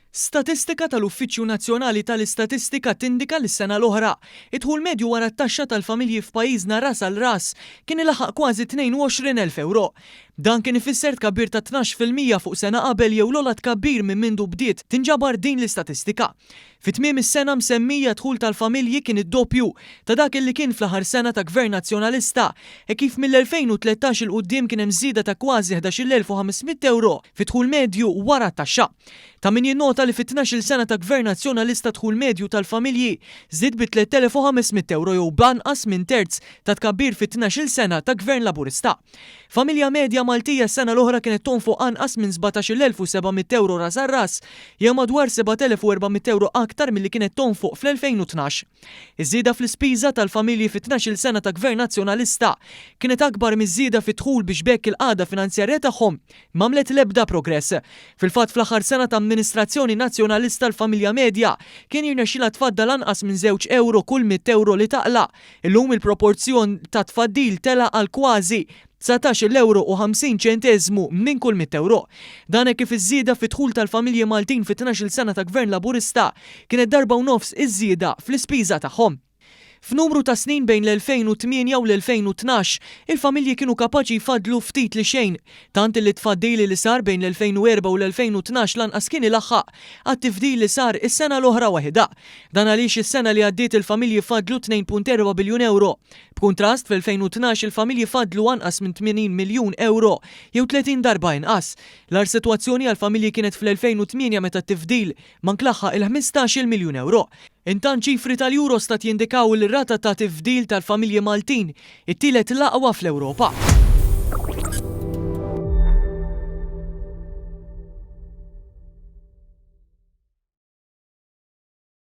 Statistika tal-Uffiċċju Nazzjonali tal-Istatistika tindika li s-sena l-oħra, id-dħul medju wara t-taxxa tal-familji f'pajjiżna ras għal ras kien ilaħħaq kważi 22,000 ewro. Dan kien ifisser tkabbir ta' 12% fuq sena qabel jew l-ogħla tkabbir minn mindu bdiet tinġabar din l-istatistika. Fi tmiem is-sena msemmija d-dħul tal-familji kien id-doppju ta' dak li kien fl-aħħar sena ta' Gvern Nazzjonalista hekk kif mill-2013 'il quddiem kien hemm żieda ta' kważi 11,500 ewro fid-dħul medju wara t-taxxa. Ta' min jinnota li fit-tnax-il sena ta' Gvern Nazzjonalista d-dħul medju tal-familji żdied bi 3,500 ewro jew b'anqas minn terz tat-tkabbir fit-tnax-il sena ta' Gvern Laburista. Familja medja Maltija s-sena l-oħra kienet tonfoq anqas minn 17,700 ewro ras għal ras, jew madwar 7,400 ewro aktar milli kienet tonfoq fl-2012. Iż-żieda fl-ispiża tal-familji fit-tnax-il sena ta' Gvern Nazzjonalista kienet akbar miż-żieda fid-dħul biex b'hekk il-qagħda finanzjarja tagħhom m'għamlet l-ebda progress. Fil-fatt fl-aħħar sena ta' amministrazzjoni Nazzjonalista l-familja medja kien jirnexxilha tfaddal anqas minn żewġ ewro kull mitt ewro li taqla'. Illum il-proporzjon ta' tfaddil tela' għal kważi dsatax-il ewro u 50 ċenteżmu minn kull mitt ewro. Dan hekk kif iż-żieda fid-dħul tal-familji Maltin fit-tnax-il sena ta' Gvern Laburista kienet darba u nofs iż-żieda fl-ispiża tagħhom. F'numru ta' snin bejn l-2008 u l-2012, il-familji kienu kapaċi jfaddlu ftit li xejn, tant li t-tfaddil li sar bejn l-2004 u l-2012 lanqas kien ilaħħaq għat-tifdil li sar is-sena l-oħra waħidha. Dan għaliex is-sena li għaddiet il-familji faddlu 2.4 biljun ewro. B'kuntrast, fl-2012 il-familji faddlu anqas minn 80 miljun ewro, jew 30 darba inqas. L-agħar sitwazzjoni għall-familji kienet fl-2008 meta t-tifdil mank laħħaq il-ħmistax-il miljun ewro. Intant ċifri tal-Eurostat jindikaw li r-rata ta' tifdil tal-familji Maltin it-tielet l-aqwa fl-Ewropa.